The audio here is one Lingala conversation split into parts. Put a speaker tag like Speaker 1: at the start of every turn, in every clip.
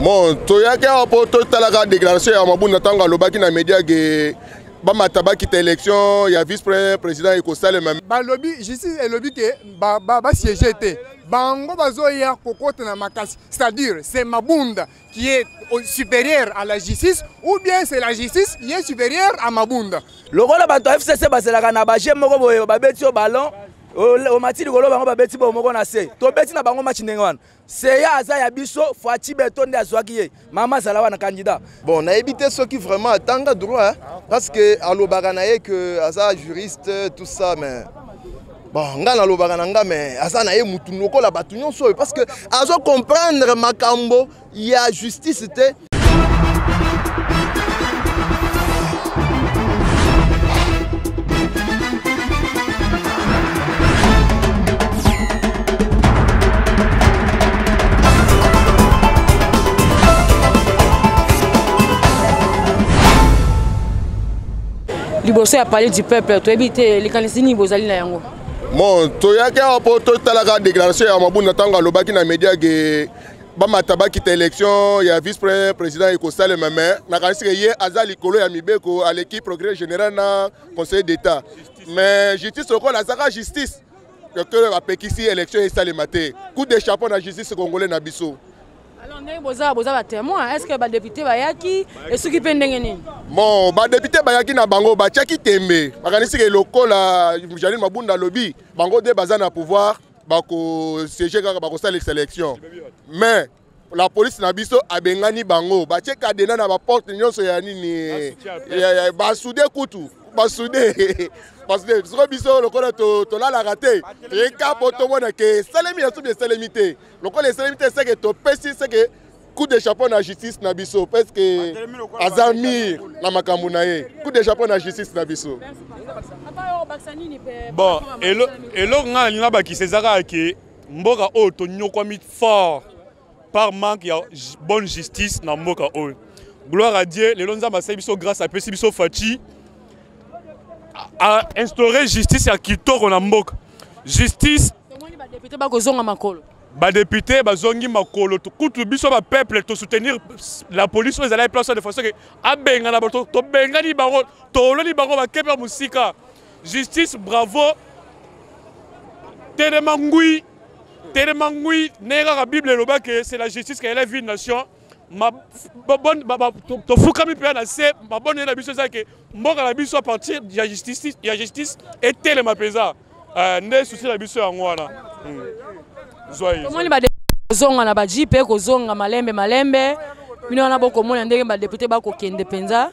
Speaker 1: Bon, toyaki awa mpo totalaka déclaration ya Mabunda ntango alobaki na media ke bamata bakita élection ya vice président ekosalema.
Speaker 2: Balobi justice elobi ke basiége te, bango bazoya kokota na makasi, c'est-à-dire c'est Mabunda qui est supérieur à la justice ou bien c'est la justice qui est supérieure à Mabunda.
Speaker 3: Lokola bato ya FCC bazelaka na baje moko boye, babeti yo ballon, omati likolo, bango babeti bo moko na se, tobeti na bango match ndenge wana. Seya aza ya biso, Fatshi Béton nde azwaki ye, mama azala wana candidat.
Speaker 4: Bon, nayebi te soki vraiment atanga droit, parce que alobaka na ye que aza juriste, tout ça, mais bon, nga nalobaka na nga, mais aza na ye mutu lokola bato nyonso oyo, parce que azo comprendre makambo ya justice te.
Speaker 5: Liboso ya Palais du Peuple, toyebi te likanisi nini bozali na yango.
Speaker 1: Bon, toyaki awa mpo totalaka déclaration ya Mabunda ntango alobaki na media ke bamata bakita élection ya vice président ekosalema, mais nakanisi ke ye aza likolo ya mibeko, aleki procureur général na conseiller d'État. Mais justice, lokola azaka justice ke bapekisi élection esalema te. Coup de chapeau na justice congolais na biso.
Speaker 5: Alors, ndenge boza batémoin, est ce que badéputé bayaki, esuki mpe ndenge nini?
Speaker 1: Bon, badéputé bayaki na bango, batiaki tembe, bakanisi ke lokola Jeanine Mabunda alobi, bango nde baza na pouvoir, bakosiége kaka, bakosalisa élection. Mais la police na biso abengani bango, batie cadenas na baporte nyonso ya nini, basude kutu, basude, basude. Soko biso lokola tolalaka te, toyeka po tomona ke esalemi ya sobi esalemi te. Lokola esalemi te, seke topesi, seke coup de chapeau na justice na biso, parce que aza mire na makambo na ye. Coup de chapeau na justice na biso.
Speaker 6: Bon, eloko ngai nalingi nabakisa eza kaka ke mboka oyo tonyokwami fort par manque ya bonne justice na mboka oyo. Gloire à Dieu, lelo Nzambe asali biso grâce, apesi biso Fatshi, a instauré justice ya kitoko na mboka, justice.
Speaker 5: Badéputé bakozonga makolo.
Speaker 6: Badéputé bazongi makolo. Kutu biso bapeuple tosoutenir la police oyo ezalaki place de façon ke abengana bato. Tobengani bango, toloni bango, bakepe ya mosika. Justice, bravo, telema ngwi, telema ngwi, ndenge kaka Bible elobaki, c'est la justice qui élève une nation. Tofukami mpenza na se, mabonne na biso eza ke mboka na biso à partir ya justice etelema mpenza. Nde souci na biso yango wana.
Speaker 5: Tomoni kozonga na bajeep, kozonga malembe malembe. Bino wana bokomona ndenge badéputé bakokende mpenza,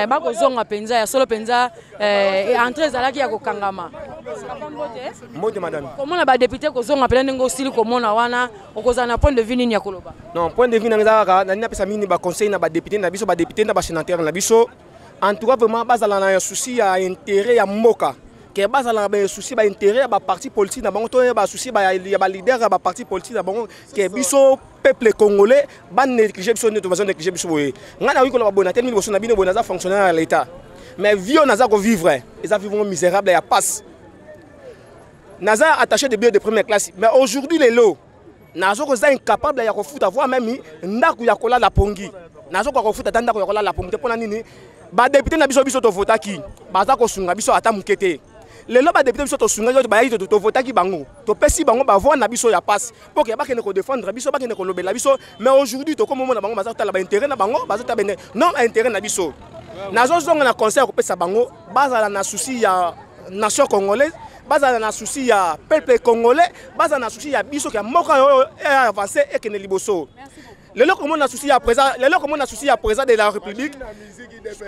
Speaker 5: bakozonga mpenza ya solo mpenza. Entrée ezalaki ya kokangama.
Speaker 7: Mbote, madame.
Speaker 5: Komona badéputé kozonga mpenza ndenge osili komona wana, okozala na point de vue nini ya koloba?
Speaker 7: Non, point de vue na nga eza kaka nani napesa mingi baconseil na badéputé na biso, badéputé na basénateur na biso. En tout cas, vraiment, bazala na souci ya intérêt ya mboka, ke bazala na basouci baintérêt ya baparti politique na bango to ya basouci ya baleader ya baparti politique na bango, ke biso peuple congolais banéglige biso nde bazo néglige biso boye. Ngai nakoki koloba boye na telemi liboso na bino boye, naza fonctionnaire ya l'État, mais vie oyo naza kovivre eza vivre misérable ya passe. Naza attaché de bureau de première classe, mais aujourd'hui, lelo, nazo koza incapable ya kofuta voire même ndako ya kolala pongi. Nazokoka kofuta ata ndako ya kolala pongi te. Mpona nini? Badéputé na biso, biso tovotaki, baza kosunga biso ata moke te. Lelo badéputé biso tosungaki oyo bayaki, tovotaki bango, topesi bango bavoix na biso ya pasi mpo ke bakende kodéfendre biso, bakende kolobela biso. Mais aujourd'hui tokomomona bango baza kotala baintérêt na bango, bazotala non intérêt na biso. Nazozonga na conseil ya kopesa bango: bazala na souci ya nation congolaise, bazala na souci ya peuple congolais, bazala na souci ya biso ya mboka oyo avance, ekende liboso. Lelo komona souci ya président, lelo komona souci ya président de la République,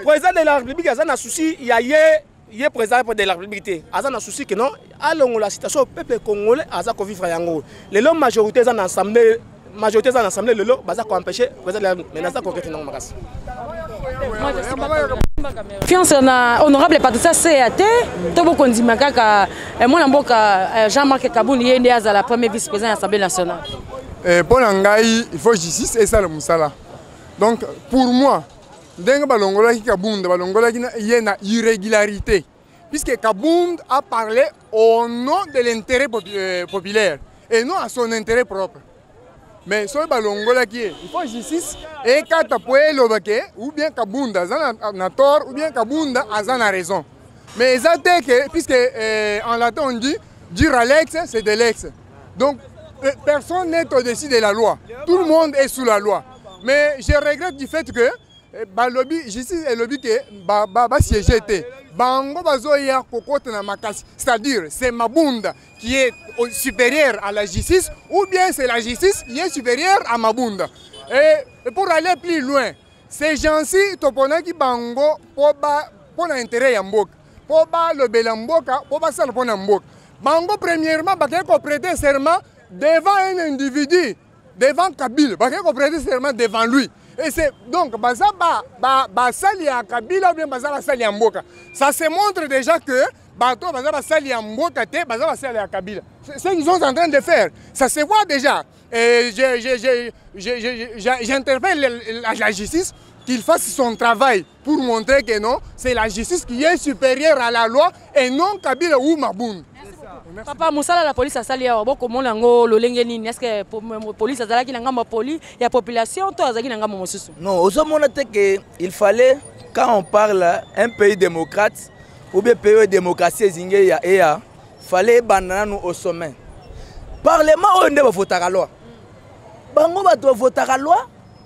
Speaker 7: président de la République aza na souci ya ye, ye président de la République te, aza na souci ke non, alongola situation peuple congolais aza kovivre yango. Lelo majorité eza na assemblée, majorité eza na assemblée, lelo baza koempêche président de la République, mais naza kokete nango makasi.
Speaker 5: Confiance na honorable Patricia Seya te, to bokondima kaka mwana mboka Jean-Marc Kabund, ye nde azala premier vice président ya Assemblée nationale?
Speaker 2: Mpo na ngai, il faut justice esala mosala. Donc pour moi, ndenge balongolaki Kabund, balongolaki ye na irrégularité, puisque Kabund a parlé au nom de l'intérêt populaire et non à son intérêt propre. Mais soki balongolaki ye, il faut justice ekata po eloba ke ou bien Kabunda aza na tort ou bien Kabunda aza na raison. Mais eza te ke, puisque en latin on dit dire Alex, c'est de l'ex. Donc personne n'est au-dessus de la loi, tout le monde est sous la loi. Mais je regrette du fait que balobi justice elobi ke basiége te, bango bazoya kokota na makasi, c'est-à-dire c'est Mabunda qui est supérieur à la justice ou bien c'est la justice qui est supérieure à Mabunda. Et pour aller plus loin, ces gens-ci, toponaki bango mpo na intérêt ya mboka, mpo balobela mboka, mpo basala mpo na mboka. Bango premièrement bakei koprêter serment devant un individu, devant Kabila, bakei koprêter serment devant lui. Et c'est donc baza basali ya Kabila ou bien baza basali ya mboka? Ça se montre déjà que bato baza basali ya mboka te, baza basali ya Kabila. Ce qu'ils sont en train de faire, ça se voit déjà. Et j'interpelle la justice qu'il fasse son travail pour montrer que non, c'est la justice qui est supérieure à la loi et non Kabila ou Mabunda.
Speaker 5: Papa, mosala la police asali awa, bokomona yango lolenge nini? Est ce que police azalaki na ngambo ya population to azalaki na ngambo mosusu?
Speaker 3: Non, ozomona te ke il fallait, quand on parle un pays démocrate ou bien pays oyo démocratie ezingi ya eya, fallait ebanda nanu au sommet. Parlement oyo nde bavotaka loi. Bango bato bavotaka loi,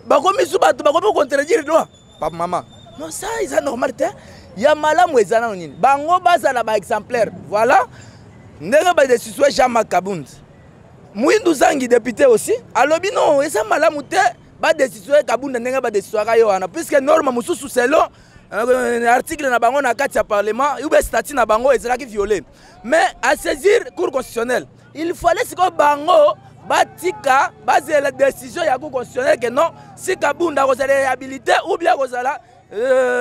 Speaker 3: bakomi su bato bakomi contredire loi. Papa, mama, non, ça eza normal te. Ya malamu eza nano nini? Bango bazala baexemplaire. Voilà ndenge badestitue Jean-Marc Kabund. Muindu Zangi, député aussi, alobi non, eza malamu te badestitue Kabunda ndenge badestituaka ye wana, puisque norme mosusu selon article na bango na kati ya parlement ou bien statut na bango ezalaki violé. Mais à saisir Cour constitutionnelle, il fallait sikoyo bango batika, bazela décision ya Cour constitutionnelle ke non, si Kabunda akozala réhabilité ou bien akozala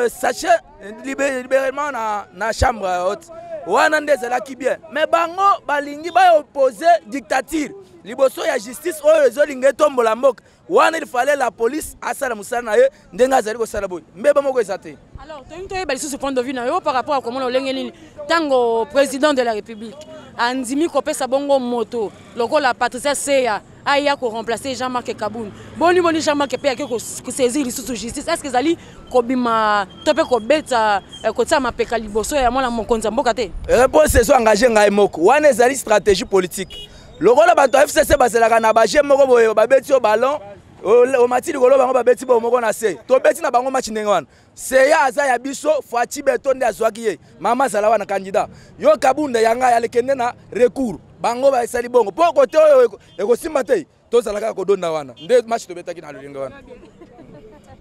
Speaker 3: sachet libérément na chambre haute wana, nde ezalaki bien. Mais bango balingi baoppose dictature liboso ya justice oyo ezolinga etombola mboka wana. Il fallait la police asala mosala na ye ndenge azali kosala boye, mbeba moko eza te.
Speaker 5: Alors toyini toyeba lisusu point de vue na yo par rapport à komona olenge nini ntango président de la République andimi kopesa bongo moto lokola Patricia Seya aya koremplacer Jean-Marc Kabund. Boni boni Jean-Marc mpe ake kosaisir lisusu justice? Est ce que ezali kobima to mpe kobeta kotia mapeka liboso ya mwana mokonzi ya mboka te?
Speaker 3: Réponse ezo engage ngai moko. Wana ezali stratégie politique. Lokola bato ya FCC bazelaka na baje moko boye, babeti yo ballon, omati likolo, bango babeti bo moko na se. Tobeti na bango match ndenge wana. Seya aza ya biso, Fatshi Béton nde azwaki ye. Mama azala wana candidat. Yo Kabunda ya ngai, alekende na recours. Bango basali bongo mpo kote oyo ekosimba te, tozala kaka kodonda. Wana nde match tobetaki na lolingo wana.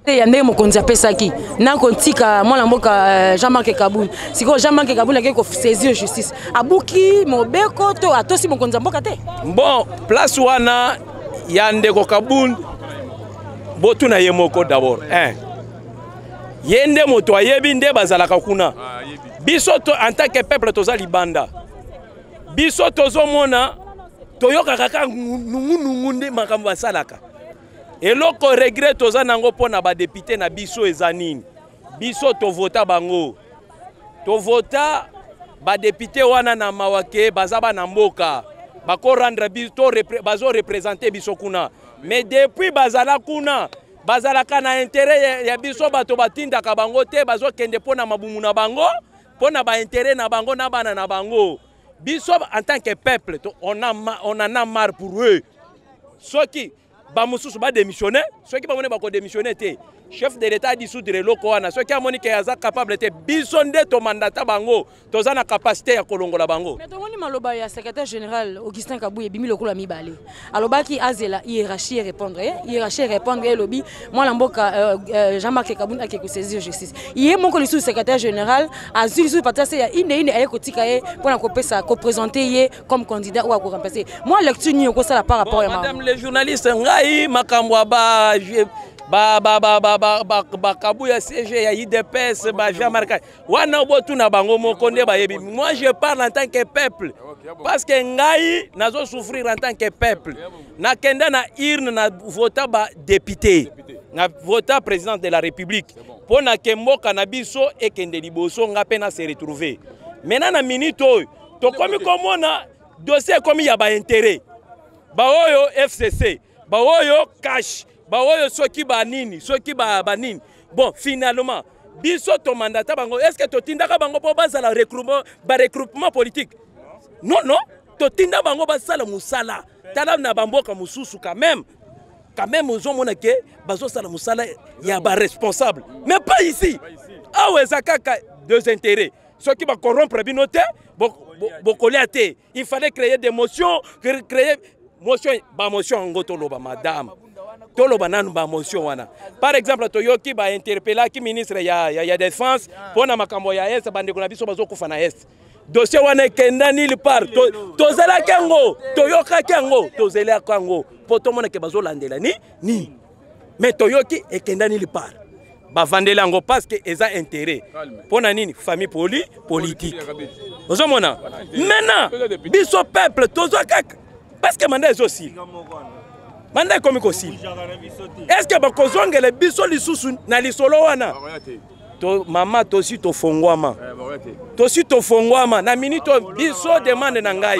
Speaker 5: Te ya ndenge mokonzi apesaki na kotika mwana mboka Jean-Marc Kabund. Sikoyo Jean-Marc Kabund akei kosaisir justice, abuki mobeko to atosi mokonzi ya mboka te?
Speaker 8: Bon, place wana ya ndeko Kabund, botuna ye moko d'abord. Un ye nde moto ayebi nde bazalaka kuna. Biso to, en tant que peuple, toza libanda. Biso tozomona, toyokaka kaka nungunungu nde makambo basalaka. Eloko regret toza nango mpo na badéputé na biso eza nini? Biso tovota bango, tovota badéputé wana na mawa ke baza bana mboka, bakorendre biso, bazoreprésenter biso kuna. Mais depuis bazala kuna, bazalaka na intérêt ya biso bato batindaka bango te. Bazokende mpo na mabumu na bango, mpo na baintérêt na bango na bana na bango. Biso en tant que peuple, on en a marre pour eux. Soki bamosusu badémissionne, soki bamoni bakodémissionne te, chef de l'État adissoudre eloko wana. Soki amoni ke aza capable te, biso nde tomandata bango, toza na capacité ya kolongola bango.
Speaker 5: Mais tomoni maloba ya secrétaire général Augustin Kabuya ebimi lokola mibale. Alobaki azela hiérarchie répondre ye, hiérarchie répondre, elobi mwana mboka Jean-Marc Kabund ake kosaisir justice. Ye moko lisusu secrétaire général azwi lisusu Patricia ya inde inde, aye kotika ye mpona kopesa koprésenter ye comme candidat oyo akoremplacer. Moi, lecture nini okosala par rapport ya
Speaker 8: Madame le journaliste, ngai makambo ya ba Kabuya, SG ya UDPS, ba Jean-Marc wana, botuna bango moko nde bayebi. Moi, je parle en tant que peuple, parce que ngai nazo souffrir en tant que peuple. Nakenda na urne, na vota badéputé, na vota président de la République mpo na ke mboka na biso ekende liboso, nga mpe na se retrouver. Maintenant, na minute oyo, tokomi komona dossier ekomi ya baintérêt. Baoyo FCC, Baoyo cash, baoyo soki ba nini, soki ba ba nini. Bon, finalement biso tomandata bango, est ce que totindaka bango mpo bazala recrutement, ba recrutement politique? Non, non, totinda bango basala mosala. Tala na bamboka mosusu quand même, quand même ozomona ke bazosala mosala ya baresponsable, mais pas ici. Awa eza kaka deux intérêts. Soki bacorrompre bino te, bokolia te. Il fallait créer des motions, créer motion, bamotion yango toloba, madame, toloba nanu bamotion wana. Par exemple, toyoki bainterpellaki ministre ya défense mpo na makambo ya Est. Bandeko na biso bazokufa na Est. Dossier wana ekenda nulle part. Tozalaki yango, toyokaki yango, tozelaki yango mpo tomonake bazolandela ni nini, mais toyoki ekenda nulle part. Bavandeli yango parce que eza intérêt mpo na nini? Famille politique. Ozomona, maintenant biso peuple tozwa kaka parce que mandat ezosila, mandat ekomi kosila. Est ce que bakozongela biso lisusu na lisolo wana? To, mama, tosi tofongwama, tosi tofongwama na minute oyo. Biso demande na ngai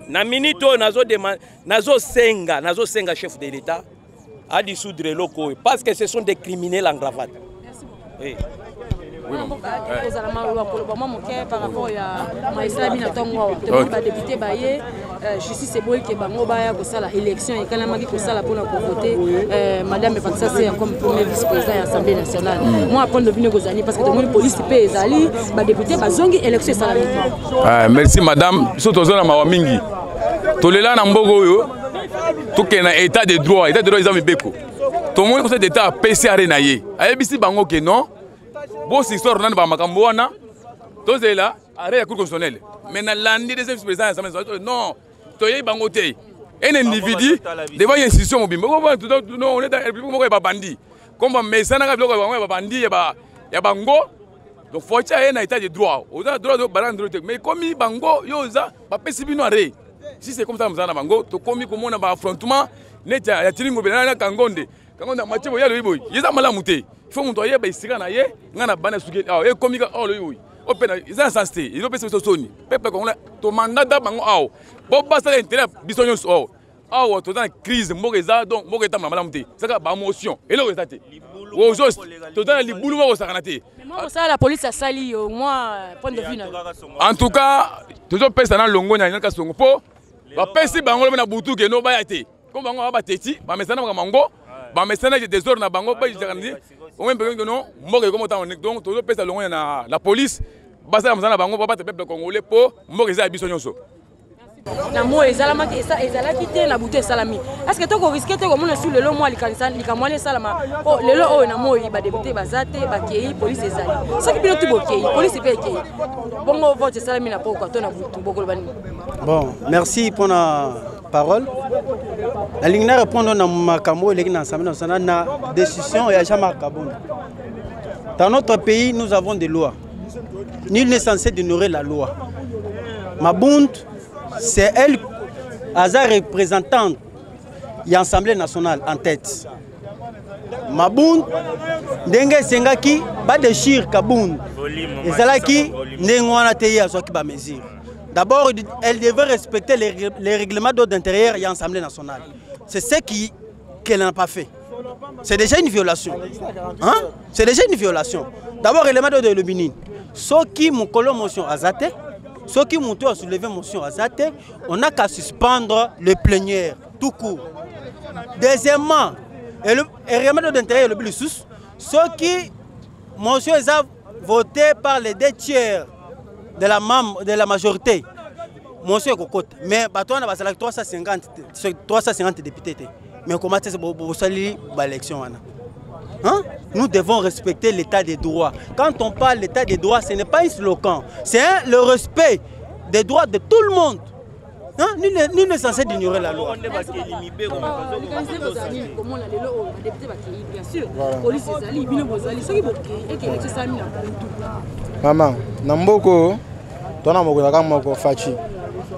Speaker 8: na minute oyo, nazosenga chef de l'État adissoudre eloko oyo parce que ce sont des criminels en cravate, oui.
Speaker 5: Kozala maloba koloba mwa moke par rapport ya maesalami na ntongo awa. Tomoni badéputé baye, justice eboyi ke bango baya kosala élection ekalamaki kosala mpona kovote madame Patricia Seya comme premier vice président ya Assemblée nationale. Mwa point de vue ekozali parce que tomoni police mpe ezali, badéputé bazongi, élection esalami
Speaker 9: te. Merci madame. Biso toza na mawa mingi. Tolela na mboka oyo tokende na état de droit. État de droit eza mibeko. Tomoni Conseil d'état apesi arrêt na ye, ayebisi bango ke non, bosurseoir nani bamakambo wana, tozela arrêt ya Cour constitutionnelle. Mais nalandi deuxième vice président ya Assemblée nationale, non, toyebi bango te. Un individu devant une institution mobimba, non, on est dans république moko ya babandi, comme bamesanaka biloko ya bango ya babandi ya bango. Donc faut tia ye na état de droit. Oza droit de balance droit te, mais komi bango yo oza bapesi bino arrêt. Si c'est comme ça, mozala na bango, tokomi komona baaffrontement neti ya tilingo bela na Kangonde. Kangonde matie boye, alobi boye, eza malamu te. Il faut moto ayeba esika na ye. Ngai na bana suki awa ekomi ka awa, alobi boye, oyo mpe eza na sens te. Ezopesa biso soni, peuple congolais. Tomandata bango awa bo basala intérêt biso nyonso. Awa awa toza na crise, mboka eza, donc mboka etambola malamu te. Ezaka bamotion, eloko eza te. Toza na libulu moko osakana te.
Speaker 5: Mosala la police asali yo, mwa point de vue na?
Speaker 9: En tout cas, tozopesa na longo na naka songo mpo bapesi bango lobi na butu keno baya te. Ko bango ba bateti, bamesana makambo yango, bamesana désordre na bango, bayisaka ndi omwe mpe no mboka ekoma otango. Donc tozopesa longo na la police, basala mosala na bango, babata peuple congolais mpo mboka eza ya biso nyonso.
Speaker 5: Na moi ezalamaki, ezalaki te na butu esalami. Est ce que tokorisquer te komona su lelo mwa likambo wana esalama? Po lelo oyo na moi badéputé baza te, bakei, polise ezali. Soki bino tu bokei, polise mpe ekei, bongo vote esalami na pokwa to na butu, bokoloba nini?
Speaker 10: Bon, merci mpona parole. Nalingi na répondre na makambo oyo eleki na Assemblée nationale na décision ya Jean-Marc Kabund. Dans notre pays, nous avons des lois. Nul n'est censé d'ignorer la loi. Mabund, c'est elle aza représentante ya Assemblée nationale en tête. Mabund, ndenge esengaki badéchire Kabund, ezalaki ndenge wana te. Ye azwaki bamesure. D'abord, elle devait respecter les règlements d'ordre intérieur ya Assemblée nationale. C'est ce qui qu'elle n'a pas fait. C'est déjà une violation, hein? C'est déjà une violation. D'abord, règlement d'ordre elobi nini? Soki mokolo motion aza te, soki moto asoulevé motion aza te, on n'a qu'à suspendre le plénière tout court. Deuxièmement, règlement d'ordre intérieur elobi lisusu, soki motion eza voté par les deux tiers de la, membre, de la majorité, motion ekokota. Mais bato wana bazalaki 350, 350 député te. Mais comment te bosali baélection wana, hein? Nous devons respecter l'état des droits. Quand on parle d'état des droits, ce n'est pas un slogan, c'est le respect des droits de tout le monde. Hein? Nul n'est censé d'ignorer la loi.
Speaker 5: Komona lelo oyo badéputé bakei, bien sûr police ezali, bino bozali, soki bokei eke élection esalami na butu?
Speaker 11: Mama, na mboka oyo tona mokonzi kaka moko, Fatshi.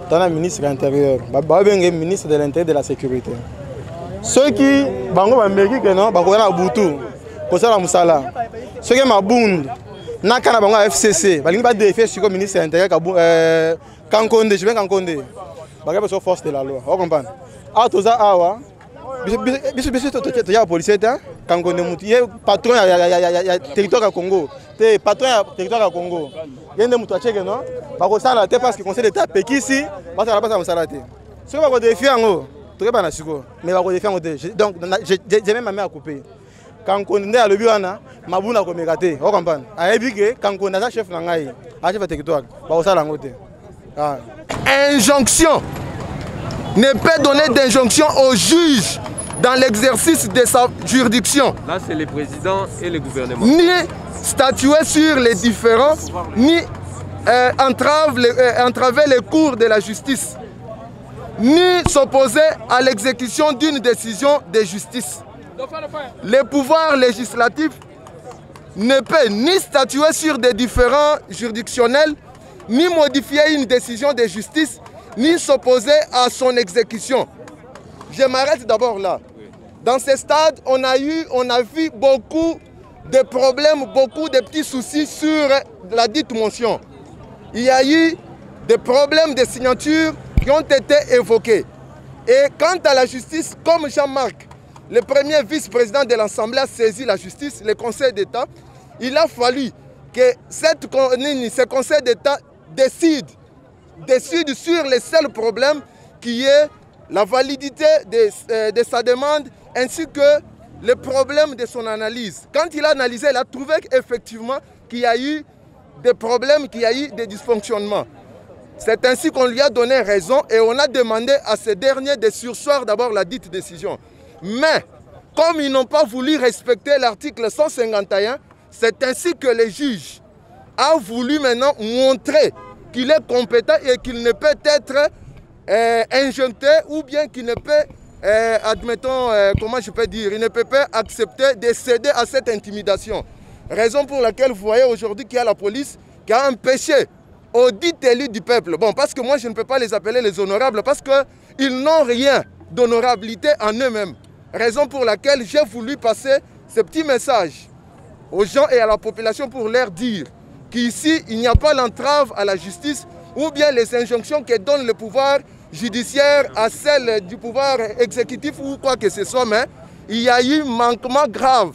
Speaker 11: Tona ministre ya intérieur, babenge ministre de l'Intérieur, de la Sécurité. Soki bango bameki keno bakoya na butu kosala mosala, soki Mabundu naka na bango ya FCC balingi badéfier sikoyo ministre ya Intérieur Kankonde, je Kankonde, bakoya biso force de la loi. Ocomprendre? Awa toza awa. Biso biso toya bapolicier te. Kankonde mutu ye patron ya territoire ya Congo te, patron ya territoire ya Congo ye nde moto atieke no bakosala te, parce que Conseil d'État apekisi basala, basala mosala te. Soki bakodéfier yango, toyeba na sikoyo, mais bakodéfier yango te. Donc j'ai même ma main à couper. Kankonde nde alobi wana, Mabunda akomeka te. Ocomprendre, ayebi ke Kankonde aza chef na ngai, aza chef ya territoire, bakosala yango te.
Speaker 4: Injonction. Ne peut donner d'injonction au juge dans l'exercice de sa juridiction.
Speaker 12: Là, c'est le président et le gouvernement.
Speaker 4: Ni statuer sur les différends, ni entraver les cours de la justice, ni s'opposer à l'exécution d'une décision de justice. Le pouvoir législatif ne peut ni statuer sur des différends juridictionnels, ni modifier une décision de justice, ni s'opposer à son exécution. Je m'arrête d'abord là. Dans ce stade, on a vu beaucoup de problèmes, beaucoup de petits soucis sur la dite motion. Il y a eu des problèmes de signature qui ont été évoqués. Et quant à la justice, comme Jean-Marc, le premier vice-président de l'Assemblée, a saisi la justice, le Conseil d'État, il a fallu que ce Conseil d'État décide sur le seul problème qui est la validité de sa demande ainsi que le problème de son analyse. Quand il a analysé, il a trouvé effectivement qu'il y a eu des problèmes, qu'il y a eu des dysfonctionnements. C'est ainsi qu'on lui a donné raison et on a demandé à ce dernier de surseoir d'abord la dite décision. Mais, comme ils n'ont pas voulu respecter l'article 151, c'est ainsi que le juge a voulu maintenant montrer qu'il est compétent et qu'il ne peut être injoncté ou bien qu'il ne peut, admettons, comment je peux dire, il ne peut pas accepter de céder à cette intimidation. Raison pour laquelle vous voyez aujourd'hui qu'il y a la police qui a empêché aux dits élus du peuple. Bon, parce que moi je ne peux pas les appeler les honorables parce qu'ils n'ont rien d'honorabilité en eux-mêmes. Raison pour laquelle j'ai voulu passer ce petit message aux gens et à la population pour leur dire qu'ici, il n'y a pas l'entrave à la justice ou bien les injonctions que donne le pouvoir judiciaire à celle du pouvoir exécutif ou quoi que ce soit, mais il y a eu manquement grave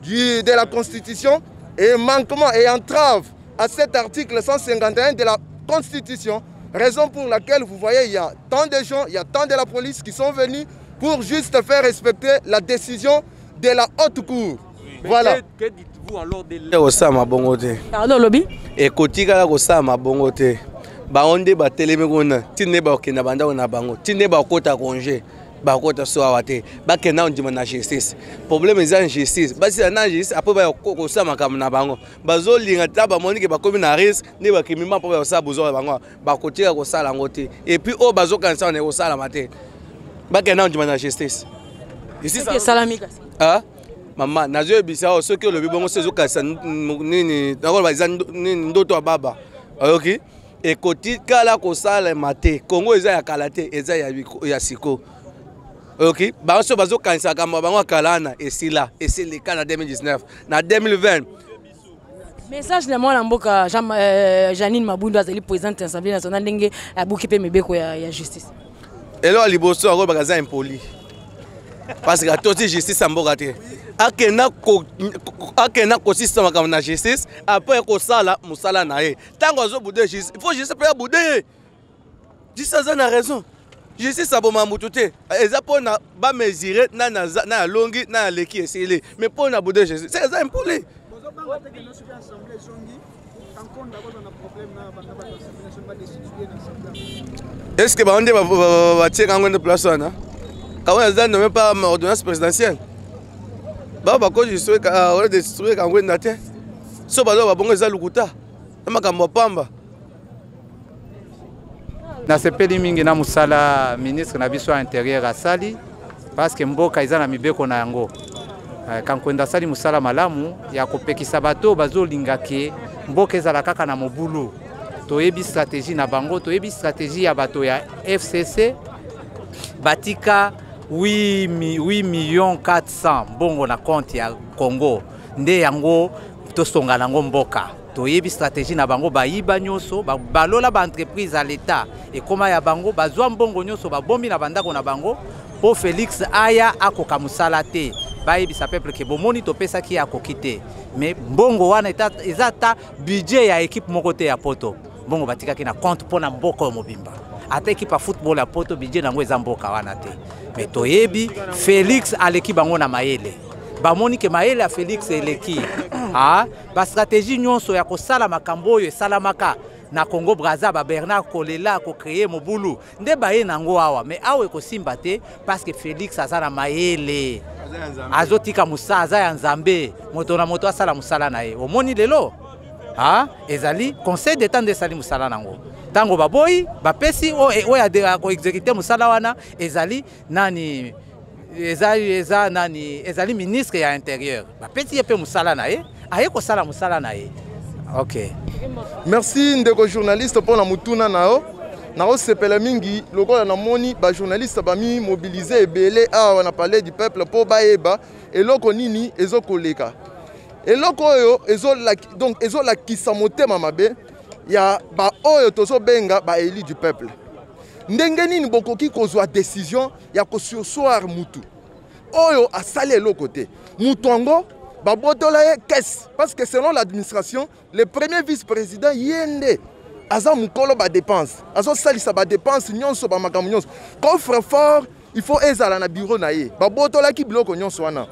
Speaker 4: de la Constitution et manquement et entrave à cet article 151 de la Constitution. Raison pour laquelle vous voyez, il y a tant de gens, il y a tant de la police qui sont venus pour juste faire respecter la décision de la haute cour.
Speaker 12: Mais
Speaker 4: voilà.
Speaker 12: Que dites-vous alors de
Speaker 13: Kosala bongo te.
Speaker 5: Pardon, lobi.
Speaker 13: Ekotikala kosala bongo te. Bango nde batelemi kuna, ntina nde bakokenda bandako na bango, ntina nde bakota congé, bakota so awa te. Bakenda ondima na justice. Problème eza justice, basila na justice, après baya kosala makambo na bango. Bazolinga ta bamoni ke bakomi na risque nde bakimi ma mpo bakosala bozwa na bango, bakotika kosala yango te. Et puis oyo bazokanisa wana ekosalama te. Bakenda ondima na justice. Justice
Speaker 5: Soki esalami kasi.
Speaker 13: Ah? Mama, nazoyebisa oyo, soki olobi bongo, so ezokanisa nini, nakoloba eza nini, ndoto ya baba. Oyoki? Ekotikala kosalema te. Kongo eza ya kala te, eza ya siko. Oyoki? Bango so bazokanisa makambo ya bango ya kala wana, esila, esilika na 2019, na 2020.
Speaker 5: Message na mwana mboka Jeanine Mabunda, azali présidente ya Assemblée nationale, ndenge abuki mpe mibeko ya justice.
Speaker 13: Eloko ya liboso akolobaka, aza impoli parce que atoti justice ya mboka te. Akenda kosisa makambo na justice, après kosala mosala na ye. Ntango azobouder justice, il faut justice mpe abouder ye. Justice aza na raison. Justice aboma motu te, eza mpona bamesure nani na alongi na aleki, esili. Mais mpona abouder justice, eza impoli.
Speaker 14: Bozobanga te kende soki assemblée ezongi, Kankonda akozwa na problème na banda bato Assemblée nationale, badestituer na assemblée?
Speaker 13: Est ce que bango nde batieka yango nde place wana? Kango aza nommé par ordonnance présidentielle. Bao bakodestituer Kankwenda te. So bazo babongo, eza lukuta na makambo ya pamba.
Speaker 15: Nasepeli mingi na mosala ministre na biso ya intérieur asali, parce que mboka eza na mibeko na yango. Kankwenda asali mosala malamu ya kopekisa bato oyo bazolinga ke mboka ezala kaka na mobulu. Toyebi stratégie na bango, toyebi stratégie ya bato ya FCC. Batika 8 millions 400 mbongo na compte ya Congo nde yango tosonga nango mboka. Toyebi stratégie na bango. Bayiba nyonso, balola baentreprise ya l'État ekóma ya bango, bazwa mbongo nyonso, babombi na bandako na bango. mpo Félix aya akoka mosala te. Bayebisa peuple ke bomoni topesaki ye akoki te, mais mbongo wana eza ata budget ya équipe moko te ya poto. Mbongo batikaki na compte mpo na mboka oyo mobimba, ata équipe ya football ya poto budget nango eza mboka wana te. Mais toyebi Félix aleki bango na mayele, bamoni ke mayele ya Félix eleki ah, bastratégie nyonso ya kosala makambo oyo esalamaka na Congo Brazza, ba Bernard Kolela kocréer mobulu nde baye nango awa, mais awa ekosimba te parce que Félix aza na mayele, azotika mosala, aza ya Nzambe, moto na moto asala mosala na ye. Omoni lelo ah, ezali Conseil d'État nde esali mosala nango. Ntango baboyi, bapesi oyo akoexécute mosala wana ezali nani? Eza nani? Ezali ministre ya Intérieur. Bapesi ye mpe mosala na ye, aye kosala mosala na ye. Ok.
Speaker 4: Merci ndeko journaliste mpona motuna na yo. Naosepela mingi lokola namoni bajournaliste bamimobilize ebele awa na Palais du Peuple mpo bayeba eloko nini ezokoleka. Eloko oyo donc ezolakisa motema mabe ya baoyo tozobenga baélu du peuple. Ndenge nini bokoki kozwa décision ya kosurseoir mutu oyo asali eloko te? Mutu yango babotola ye caisse, parce que selon l'administration, le premier vice-président ye nde aza mokolo badépense, azosalisa badépense nyonso, bamakambo nyonso. Coffre fort il faut ezala na bureau na ye. Babotolaki biloko nyonso wana.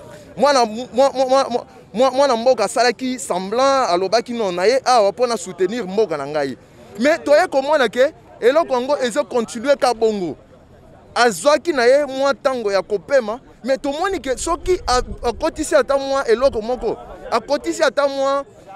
Speaker 4: Mwana mboka asalaki semblant, alobaki non na ye awa mpona soutenir mboka na ngai, mais toye komona ke eloko yango ezocontinue ka bongo. Azwaki na ye mwa ntango ya kopema, mais tomoni ke soki akotisi ata mwa eloko moko, akotisi ata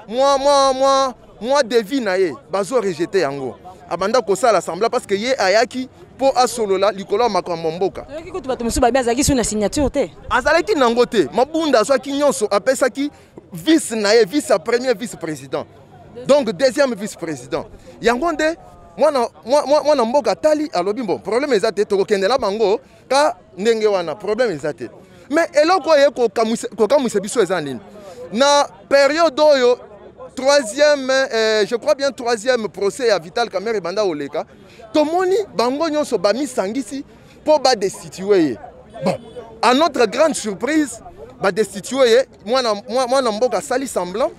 Speaker 4: mwa devis na ye, bazorejeter yango. Abanda kosala semblant parce que ye ayaki mpo asolola likolo ya makambo ya mboka.
Speaker 5: Toyoki kutu bato mosusu babi azalaki su na signature te.
Speaker 4: Azalaki nango te. Mabunda azwaki nyonso, apesaki vice na ye, vice ya premier vice président, donc deuxième vice président. Yango nde mwana mboka atali, alobi bon, problème eza te, tokokendela bango ka ndenge wana, problème eza te. Mais eloko oyo kokamwisa biso eza nini? Na période oyo, troisième, je crois bien troisième procès ya Vital Kamerhe ebanda koleka, tomoni bango nyonso bamisangisi mpo badestitue ye. Bon, à notre grande surprise, badestitue ye. Mwana mboka asali semblant,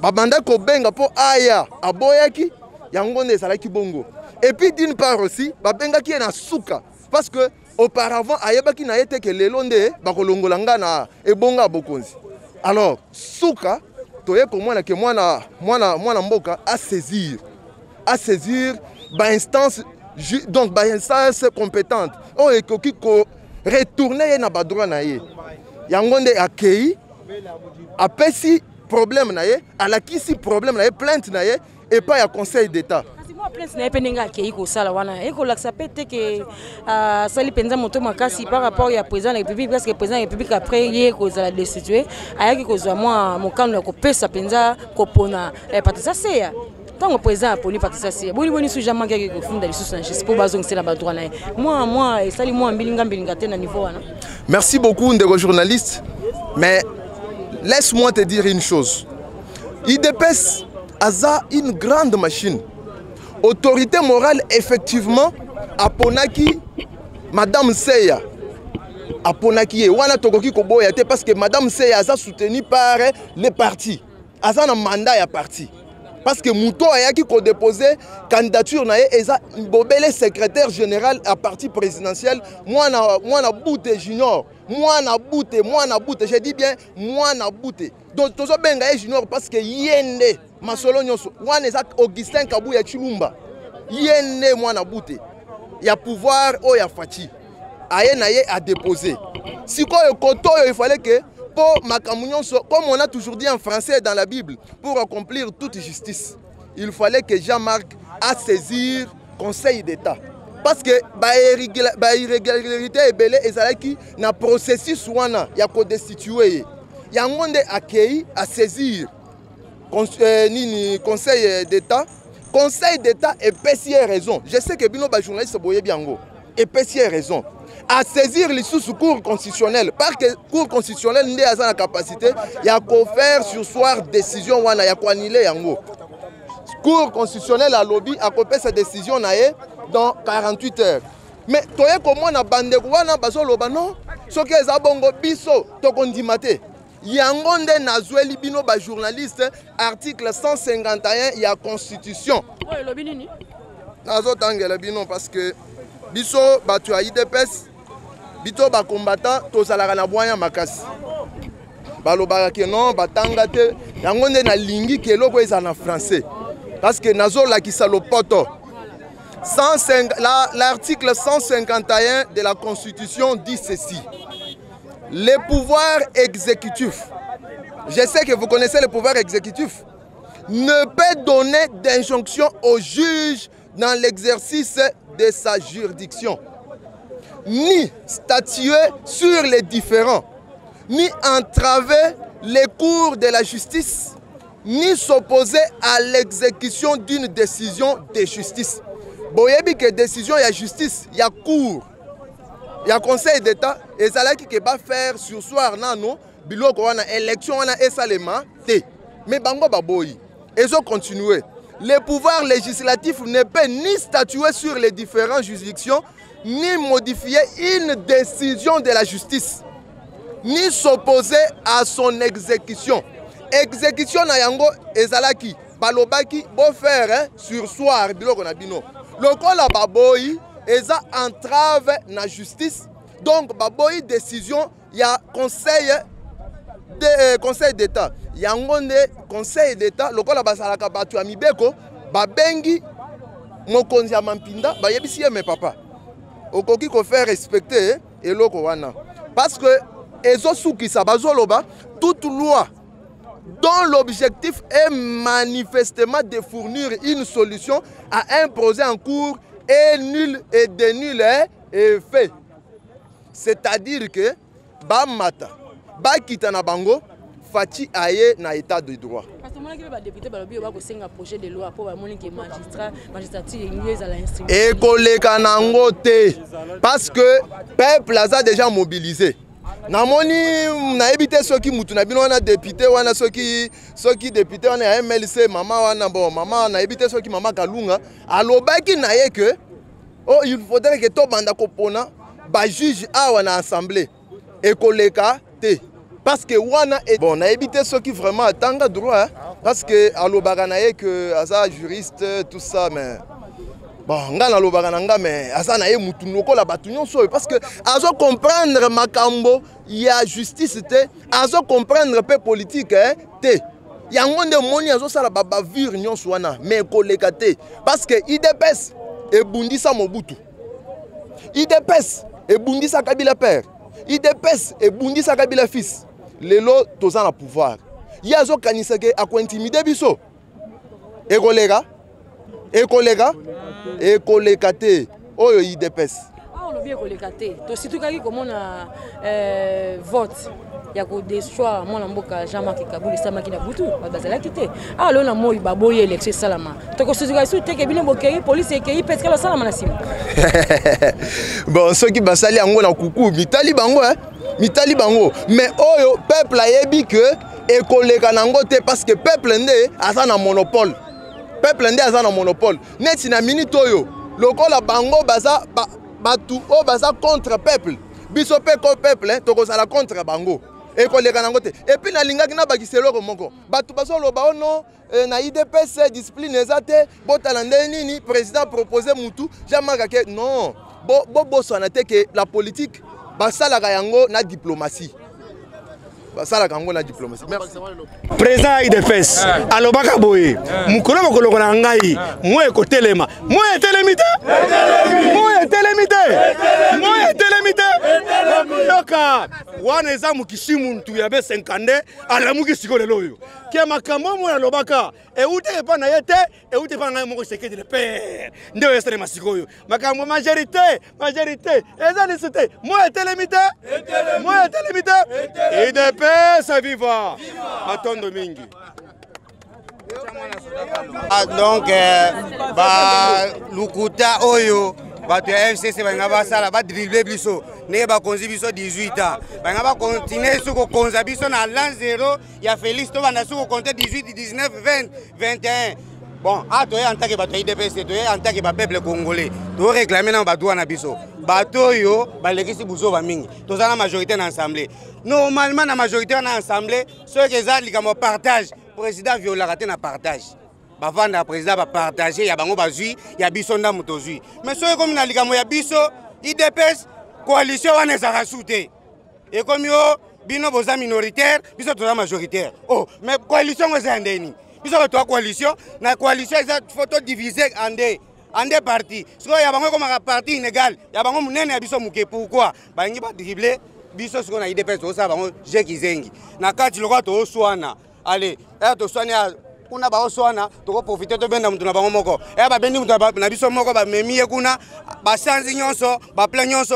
Speaker 4: babanda kobenga mpo aya, aboyaki. Yango nde ezalaki bongo. Et puis d'une part aussi, babengaki ye na suka parce que auparavant ayebaki na ye te ke lelo nde bakolongola nga na ebonga ya bokonzi. Alors suka toye komona ke mwana mboka asaisir bainstance, donc bainstance compétente oyo ekoki koretourne ye na badroit na ye. Yango nde akei, apesi problème na ye, alakisi problème na ye, plainte na ye epai ya Conseil d'État.
Speaker 5: Kasi mwa plainte na ye mpe, ndenge akei kosala wana, ekolakisa mpe te ke asali mpenza moto makasi par rapport ya président de la République, parce que président de la République, après ye kozala destitué, ayaki kozwa mwa mokano ya kopesa mpenza kopona Patricia Seya. Ntango président aponi Patricia Seya, boni boni su Jean-Marc ayaki kofunda lisusu na justice mpo bazongisela badroit na ye? Mwa esali mwa mbilinga mbilinga te na niveau wana?
Speaker 4: Merci beaucoup ndeko journaliste, mais laisse-moi te dire une chose: UDPS aza une grande machine. Autorité morale effectivement aponaki madame Seya, aponaki ye wana, tokoki koboya te parce que madame Seya aza soutenu par le parti, aza na mandat ya parti, parce que moto ayaki kodépose candidature na ye eza bobele secrétaire général ya parti présidentiel, mwana Bute Junior. Mwana Bute, mwana Bute, je dis bien mwana Bute. Donc tozobenga ye Junior parce que ye nde masolo nyonso wana eza Augustin Kabuya Chilumba, ye nde mwana Bute ya pouvoir oyo ya Fatshi. Aye na ye adépose. Sikoyo koto oyo ifale ke mpo makambo nyonso, comme on a toujours dit en français dans la Bible, pour accomplir toute justice, il fallait que Jean-Marc a saisir Conseil d'État, parce que bairrégularité ebele ezalaki na processus wana ya kodestitue ye. Yango nde akei asaisir nini, Conseil d'État. Conseil d'État epesi ye raison. Je sais que bino bajournaliste boyebi yango. Epesi ye raison, asaisir lisusu Cour constitutionnelle, parce que Cour constitutionnelle nde aza na capacité ya kofaire surseoir décision wana ya koannuler yango. Cour constitutionnelle alobi akopesa décision na ye dans 48 heures. Mais toye komona bandeko wana bazoloba non, soki eza bongo biso tokondima te. Yango nde nazweli bino bajournaliste article 151 ya constitution.
Speaker 5: Oyo elobi nini?
Speaker 4: Nazotangela bino parce que biso bato ya UDPS, bito bacombattant, tozalaka na bwanya makasi. Balobaka ke non, batanga te. Yango nde nalingi ke eloko ezala na français parce que nazolakisa lopoto. L'article 151 de la Constitution dit ceci. Le pouvoir exécutif, je sais que vous connaissez le pouvoir exécutif, ne peut donner d'injonction au juge dans l'exercice de sa juridiction, ni statuer sur les différends, ni entraver les cours de la justice, ni s'opposer à l'exécution d'une décision de justice. Boyebi que décision ya justice, ya cour, ya conseil d'État, ezalaki ke ba faire sursoir nano biloko wana, élection wana esalema te. Mais bango baboyi. Ezo continuer. Le pouvoir législatif ne peut ni statuer sur les différentes juridictions, ni modifier une décision de la justice, ni s'opposer à son exécution. Exécution na yango ezalaki balobaki bo faire, hein, sursoir biloko na bino. Lokola baboyi eza entrave na justice, donc baboyi décision ya conseil d'État. Yango nde conseil d'État lokola bazalaka bato ya mibeko, babengi mokonzi ya mampinda, bayebisi ye: me papa, okoki kofaire respecter eloko wana parce que ezosukisa. Bazoloba toute loi dont l'objectif est manifestement de fournir une solution à un projet en cours est nul et de nul effet. C'est-à-dire que bamata bakita na bango, Fatshi aye na état de droit.
Speaker 5: Parce que tomonaki mpe badéputé balobi oyo bakosenga projet de loi mpo bamoni ke magistrat, magistrature elingi ezala instrument.
Speaker 4: Ekoleka nango te parce que peuple aza déjà mobilisé. Namoni, nayebi te soki mutu na bino wana, député wana, soki député wana ya MLC, mama wana, bon, mama, nayebi te soki mama Kalunga alobaki na ye ke oh, il faudrait ke tobanda kopona bajuge awa na assemblée. Ekoleka te parce que wana bon, nayebi te soki vraiment atanga droit, hein, parce que alobaka na ye que aza juriste, tout ça. Mais bon, nga nalobaka na nga, mais aza na ye mutu lokola bato nyonso oyo parce que azocomprendre makambo ya justice te, azocomprendre mpe politique, eh, te. Yango nde omoni azosala babavure nyonso wana. Mais ekoleka te parce que UDPS ebundisa Mobutu, UDPS ebundisa Kabila père, UDPS ebundisa Kabila fils. Lelo toza na pouvoir, ye azokanisa ke akointimider biso. Ekoleka, ekoleka, ekoleka te. Oyo UDPS.
Speaker 5: Awa olobi ekoleka te. Tositukaki komona vote ya kodéchoir mwana mboka Jean-Marc Kabund esalamaki na butu, bato bazalaki te. Awa lelo na moi baboyi élection esalama, tokosutuka lisusu te ke bino bokei, polise ekei mpe etikala osalama na nsima.
Speaker 4: Bon, soki basali yango na kuku, mitali bango, eh? Mitali bango. Mais oyo peuple ayebi ke ekoleka nango te parce que peuple nde aza na monopole, peuple nde aza na monopole. Neti na minute oyo, lokola bango baza bato oyo baza contre peuple, biso mpe ko peuple tokozala contre bango. Ekoleka nango te. Et puis nalingaki nabakisa eloko moko. Bato bazoloba o non, na UDPS discipline eza te, botala nde nini président propose mutu Jean-Marc ake. Non, bobosana te ke la politique basalaka yango na diplomatie, basalaka yango na diplomatie. Merci.
Speaker 16: Président ya UDPS alobaka boye: mokolo bokoloko na ngai, moi ekotelema. Moi etelemi te, moi etelemi te, moi etelemi te. Yoka wana eza mokisi muntu ya B52 alamuki sikoyo lelo oyo ke makambo oyo alobaka euti epa na ye te, euti epa na ngai moko Tshisekedi le père. Nde oyo esalema sikoyo, makambo majorité, majorité eza lisu te. Moi etelemi te, moi etelemi te. UDPS viva! Matondo mingi.
Speaker 17: Ah, donc balukuta oyo bato ya FCC balinga basala, badribler biso ndenge bakonzi biso 18 ans, balinga bacontinuer su kokonza biso na l'an 0 ya Félix. Tobanda su kocompter 18, 19, 20, 21. Bon, a toye en tant que bato ya UDPS, toye en tant que ba peuple congolais. To réclamer na ba droit na biso. Bato oyo balekisi buzoba mingi. Toza na majorité na assemblée. Normalement na majorité na assemblée, soki eza likambo partage, président violaka te na partage. Bavanda président ba partager ya bango bazui, ya biso ndambo tozui. Mais soki ekomi na likambo ya biso UDPS, coalition wana ezalaka su te. Ekomi o bino boza minoritaire, biso toza majoritaire. Oh, mais coalition ngo eza ya ndeni? Biso bato ya coalition, na coalition eza faut to diviser en deux. En deux parties. Sikoyo ya bango ekomaka parti inégal, ya bango monene ya biso moke. Pourquoi? Balingi ba dribbler biso sikoyo na UDPS, tozosala bango jeu kizengi. Na kati lokola tozoswana. Allez, eh toswani ya kuna baoswana, tokoprofite tobenda moto na bango moko. Eh babendi moto na biso moko, bamemi ye kuna, basanzi nyonso, baplan nyonso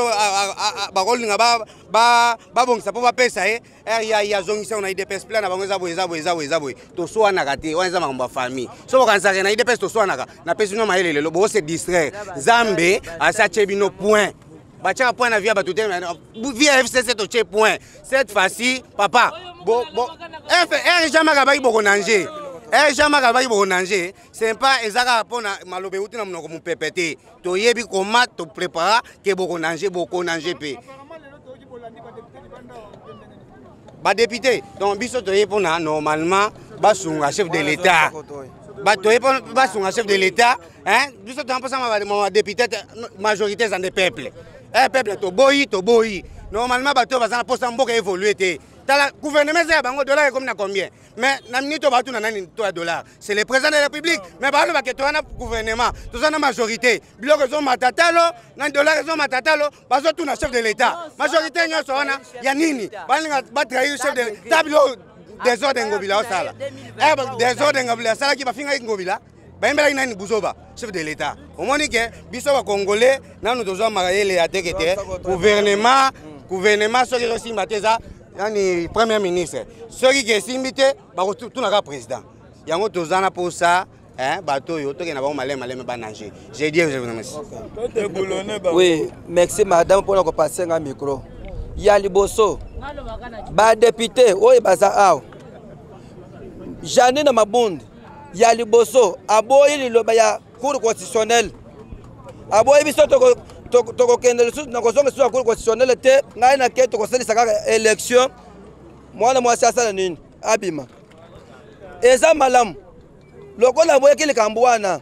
Speaker 17: bakolinga babongisa mpo bapesa ye. Eh, ya ya azongisa na UDPS, plan na bango eza boye, eza boye, eza boye, eza boye. Toswanaka te, wana eza makambo ya famille. So bokanisaka na UDPS toswanaka, napesi bino mayele lelo, bose distraire. Nzambe asi atie bino point. Batiaka point na vie ya bato te, vie ya FCC totie point. Cette fois-ci, papa, bo, bo, F, R, Jean-Marc abaki boko nanger. R, Jean-Marc abaki boko nanger. C'est pas eza kaka mpo na maloba euti na monoko mopepe te. Toyebi koma toprépara ke boko nanger, boko nanger mpe. Ba député, donc biso toye mpona normalement basunga chef de l'État. Bato ye mpo basunga chef de l'État, hein? Biso toza mposa ma député te, majorité eza nde peuple. Eh, peuple toboyi, toboyi. Normalement bato oyo baza na mposa mboka évolue te. Tala gouvernement eza ya bango, dollar ekomi na combien? Mais na minute oyo batuna nani to ya dollar? C'est le président de la République. Mais balobaka ke toza na gouvernement, toza na majorité. Biloko ezomata talo, na dollar ezomata talo, bazotuna chef de l'État. Majorité nyonso wana ya nini? Balinga batrahir chef de l'État. Biloko désordre Ngobila osala. Eh, désordre Ngobila asalaki, bafingaki Ngobila. Bayembelaki nani buzoba chef de l'État. Omoni ke biso ba Congolais nanu tozwa mayele ya teke te. Gouvernement, gouvernement soki ezosimba te eza nani premier ministre. Soki ke esimbi te bakotunaka président. Yango toza na posa, hein, bato oyo tokende na bango maleme maleme ba nager. J'ai dit, je vous remercie.
Speaker 3: Oui, merci madame mpona kopase nga micro. Ya liboso, badepute oyo baza awa, Janine Mabunda ya liboso aboyi liloba ya cour constitutionnelle, aboyi biso tokokende lisusu na kozonga lisusu ya cour constitutionnelle te. Ngai nake tokosalisa kaka élection, mwana mwasi asala nini abima. Eza malamu lokola aboyaki likambo wana.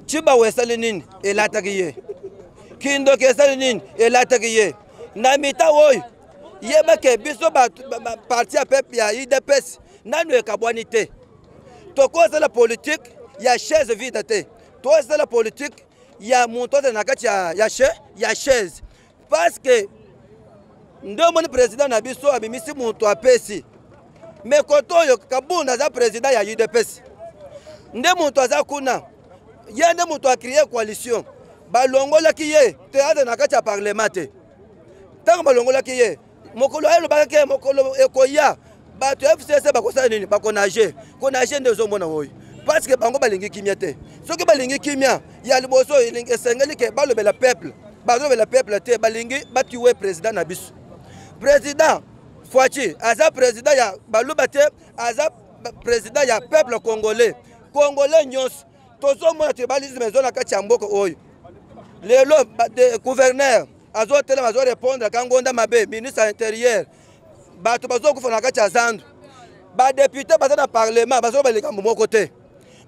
Speaker 3: Tshibawu esali nini elataki ye, kindoki esali nini elataki ye na mita oyo. Yeba ke biso parti ya peuple ya UDPS nanu ekabwani te. Tokozala politique ya chaise vide te, tozala politique ya moto azala na kati ya chaise, parce que nde omoni président na biso abimisi moto apesi. Mais koto oyo Kabunda aza président ya UDPS, nde moto aza kuna, ye nde moto acréé coalition. Balongolaki ye te, aza na kati ya parlement te. Ntango balongolaki ye, mokolo ayelobaka ke mokolo ekoya bato ya FCC bakosala nini, bakonage konage nde ozomona oyo, parce que bango balingi kimia te. Soki balingi kimia ya liboso, esengeli ke balobela peuple, balobela peuple te, balingi batiwe président na biso. Président Fatshi aza président ya baluba te, aza président ya peuple congolais. Congolais nyonso tozomona tribalisme eza na kati ya mboka oyo. Lelo gouverneur azotelema, azorépondre Kangonda mabe, ministre ya intérieur, bato bazokufa na kati ya zandu, badepute baza na parlement bazoloba likambo moko te,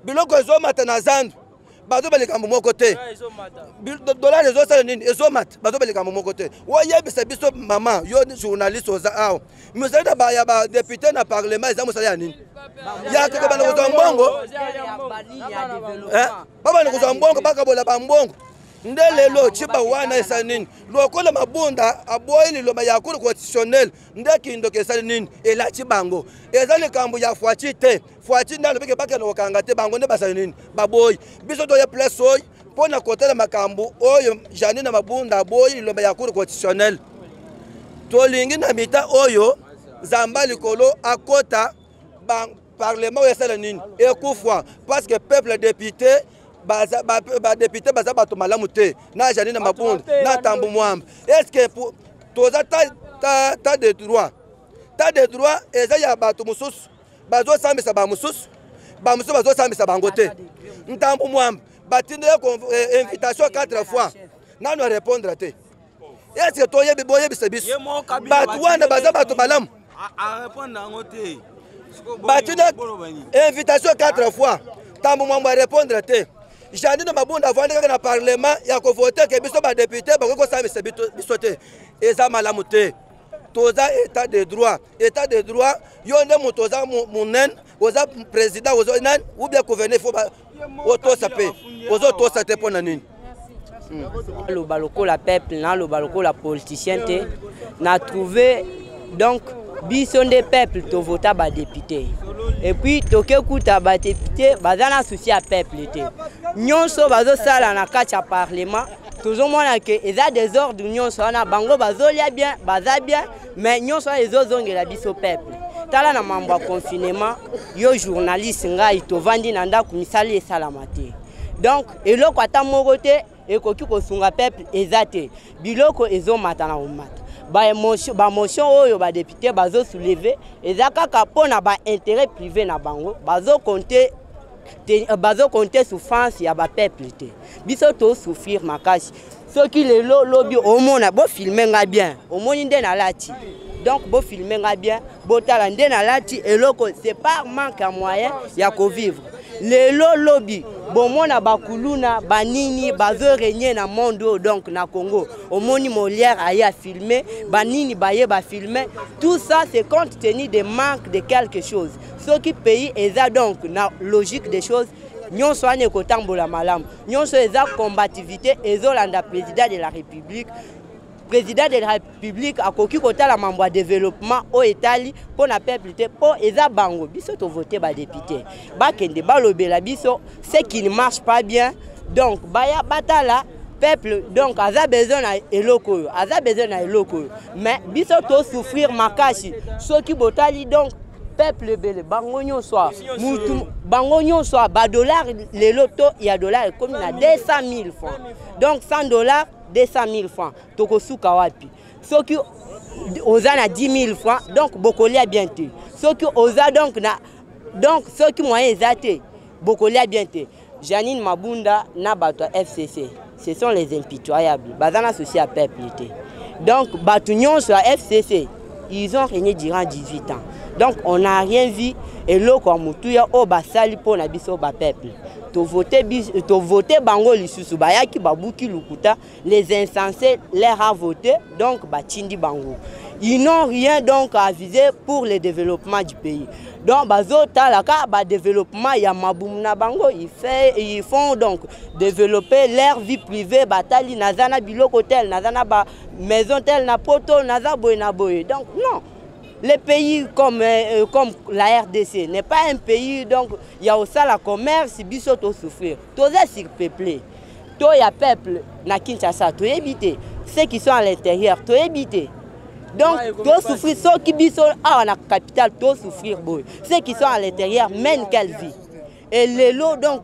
Speaker 3: biloko ezomata na zandu bazoba likambo moko te, dollar ezosala nini ezomata, bazoba likambo moko te. Oyebisa biso mama, yo journaliste oza awa, mosala na ya badepute na parlement eza mosala ya nini? Ya kaka banda kozwa mbongo, babanda kozwa mbongo, bakabola bambongo. Nde lelo Tshiba wana esali nini? Lokola Mabunda aboyi liloba ya cour constitutionnelle, nde kindoki esali nini elati bango. Eza likambo ya Fatshi te. Fatshi nde alobiki bakende kokanga te, bango nde basali nini baboyi. Biso toye place oyo mpo na kotala makambo oyo Janine Mabunda aboyi liloba ya cour constitutionnelle. Tolingi na mita oyo Nzamba likolo akota ba parlement oyo esala nini ekufwa, parce que peuple député baza ba député baza bato malamu te, na Janine Mabunda na Tambu Mwamba. Est-ce que toza ta de droit, ta de droit eza ya bato mosusu bazosambisa bamosusu, bamosusu bazosambisa bango te.
Speaker 18: Ntambu Mwamba batindi ye eh, invitation 4 fois nanu arépondre te. Eske toyebi boyebisa biso bato wana baza bato malamu? Batindi invitation 4 fois, Ntambu Mwamba arépondre te. Jeanine Mabunda avandi kaka na parlement ya kovote ke biso badepute bakoki kosambisa biso te. Eza malamu te. Toza état de droit. État de droit, yo nde moto oza monene, oza président, oza nani ou bien gouverneur, faut otosa mpe ozotosa te mpo na nini?
Speaker 19: Naloba lokola peuple, naloba lokola politicien te. Na trouve donc biso nde peuple tovota badepute, et puis toke kuta badepute baza na souci ya peuple te. Nyonso bazosala na kati ya parlement, tozomona ke eza désordre. Nyonso wana bango bazolia bien, baza bien, mais nyonso wana ezozongela biso peuple. Tala na mambo ya confinement, yo journaliste, ngai tovandi na ndako, misala esalama te. Donc eloko ata moko te ekoki kosunga peuple eza te. Biloko ezomata na komata. Bamotion oyo badepute bazosouleve eza kaka mpo na baintérêt privé na bango. Bazokonte, bazokonte souffrance ya bapeuple te. Biso tosouffrir makasi. Soki lelo lobi omona, bofilme nga bien, omoni nde nalati. Donc bofilme nga bien, botala nde nalati eloko. C'est par manque ya moyen ya kovivre. Lelo lobi bomona bakuluna banini bazorenye na monde oyo. Donc na Congo omoni Molière aye afilme, banini baye bafilme. Tout ça, c'est compte tenu de manque de quelque chose. Soki pays eza donc na logique des choses, nyonso wana ekotambola malamu. Nyonso eza combativité ezolanda président de la République. Président de la République akoki kotala mambo ya développement oyo etali mpo na peuple te, mpo eza bango. Biso tovote badepute, bakende balobela biso ce qui ne marche pas bien. Donc baya batala peuple, donc aza besoin na eloko oyo, aza besoin na eloko oyo. Mais biso tosouffrir makasi. Soki botali donc peuple ebele, bango nyonso mutu, bango nyonso badollar. Lelo to ya dollar ekomi na 200 000 francs. Donc 100 $, 200 000 francs, tokosuka wapi? Soki oza na 10 000 francs, donc bokolia bien te. Soki oza donc na, donc soki moyen eza te, bokolia bien te. Janine Mabunda na bato ya FCC, ce sont les impitoyables. Baza na souci ya peuple te. Donc bato nyonso ya FCC, ils ont régné durant 18 ans, donc on n'a rien vu. Eloko ya motuya oyo basali mpo na biso bapeuple, tovote bango lisusu, bayaki babuki lukuta. Les insensés leur a voté, donc batindi bango. Ils n'ont rien donc à viser pour le développement du pays. Donc bazotalaka badéveloppement ya mabumu na bango. Ils font donc développer leur vie privée. Batali naza na biloko tel, naza na ba maison tel na poto, naza boye na boye. Donc non, les pays comme la RDC n'est pas un pays donc il y a aussi la commerce. Biso to souffrir, toza surpeuplé. To ya peuple na Kinshasa toyebi te, ceux qui sont à l'intérieur toyebi te. Donc tosouffrir. Soki biso awa na capitale tosouffrir boye, ceux qui sont à l'intérieur mènent quelle vie? Et lelo donc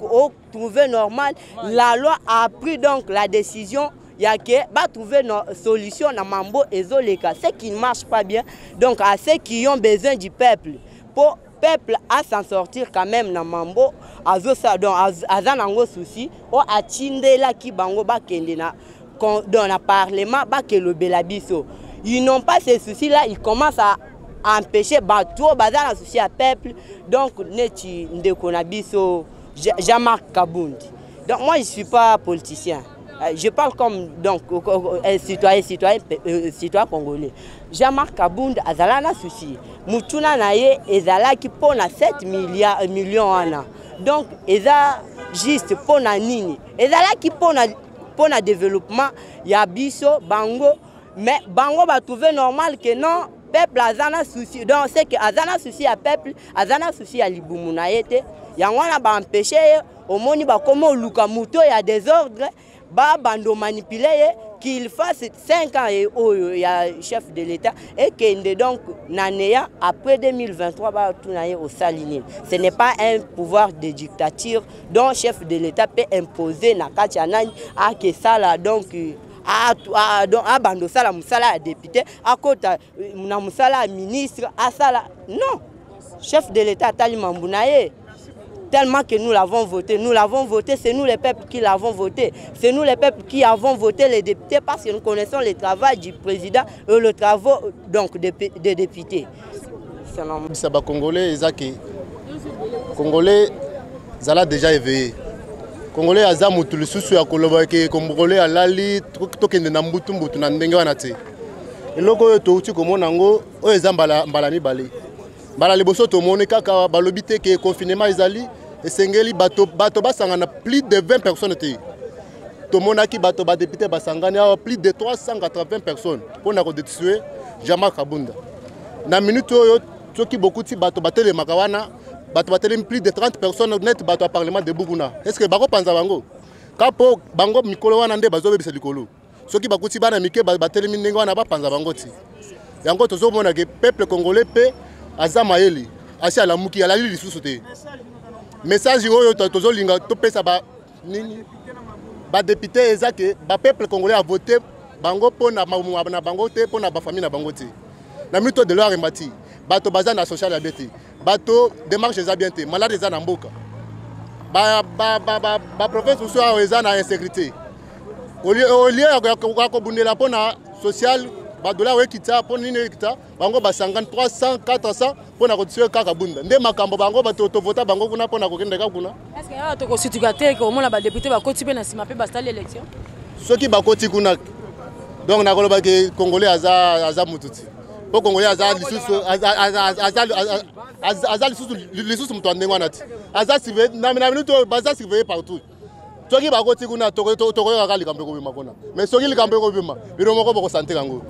Speaker 19: trouvé normal, la loi a pris donc la décision ya ke batrouver no solution na mambo ezoleka, ce qui ne marche pas bien. Donc à ceux qui ont besoin du peuple, po peuple à s'en sortir quand même na mambo azosala, donc aza nango souci oyo atindelaki bango bakende na, dans na parlement, bakelobela biso. Ils n'ont pas ce souci là ils commencent à empêcher bato oyo baza na souci ya peuple. Donc neti ndeko na biso Jean-Marc Kabund, donc moi je suis pas politicien, je parle comme donc un citoyen congolais. Jean-Marc Kabund azala na souci, mutuna na ye ezalaki mpo na 7 milliards millions wana. Donc eza juste mpo na nini? Ezalaki mpo na développement ya biso bango. Mais bango batrouve normal que non, peuple aza na souci. Donc c'est que aza na souci ya peuple, aza na souci ya libumu na ye te. Yango wana baempêche ye. Omoni bakoma oluka moto ya désordre, babando manipule ye qu'il fasse 5 ans e oyo ya chef de l'État ekende donc na neya. Après 2023, batuna ye osali nini. Ce n'est pas un pouvoir de dictature dont chef de l'État peut imposer na kati ya nani akesala. Donc abanda osala mosala ya député, akota na mosala ya ministre asala. Non, chef de l'État atali mambu na ye. Tellement que nous l'avons voté. Nous l'avons voté, c'est nous les peuples qui l'avons voté. C'est nous les peuples qui avons voté les députés parce que nous connaissons le travail du président et le travail donc, des, des députés.
Speaker 20: Bisa ba congolais eza ke congolais zala déjà éveillé. Congolais aza mutu lisusu ya koloba ke congolais alali tokende na mbutu mbutu na ndenge wana te. Eloko oyo touti komona yango oyo eza mbala, mbala mibale. Mbala liboso tomoni kaka balobi te ke confinement ezali esengeli bato, bato basangana plus de 20 personnes te. Tomonaki bato badepute basangani awa plus de 380 personnes mpo na kodestitue Jean-Marc Kabunda. Na minute oyo soki bokuti bato batelemaka wana bato batelemi plus de 30 personnes net bato ya parlement debout kuna est ce que bakopanza bango ka mpo bango mikolo wana nde bazobebisa likolo soki bakuti bana mike batelemi ndenge wana bapanza bango ti yango tozomona ke peuple congolais mpe aza mayele asi alamuki alali lisusu te message oyo tozolinga topesa ba nini badepute eza ke bapeuple congolais avote bango mpo na na bango te mpo na bafamille na bango te na mito de loire emati bato baza na social ya bien te bato démarche eza bien te malade eza na mboka baprovince mosusu awa eza na insécurité olie ya kobundela mpo na social badollar ekita mpo nini ekita bango basangani 300 400 mpo na kotiwe kaka bunda nde makambo bango bato tovota bango kuna mpo na kokende kaka kuna.
Speaker 5: Est-ce que awa tokosituka te komona badepute bakoti mpe na nsima mpe basali élection?
Speaker 20: Soki bakoti kuna donc nakoloba ke congolais aza, aza mutu ti mpo congolais aza lisusu aza lisusu lisusu moto ya ndenge wana ti aza surveille na minute oyo baza surveille partout. Soki bakoti kuna tokoyokaka likambo ekobima kuna, mais soki likambo ekobima bino moko bokosantir yango.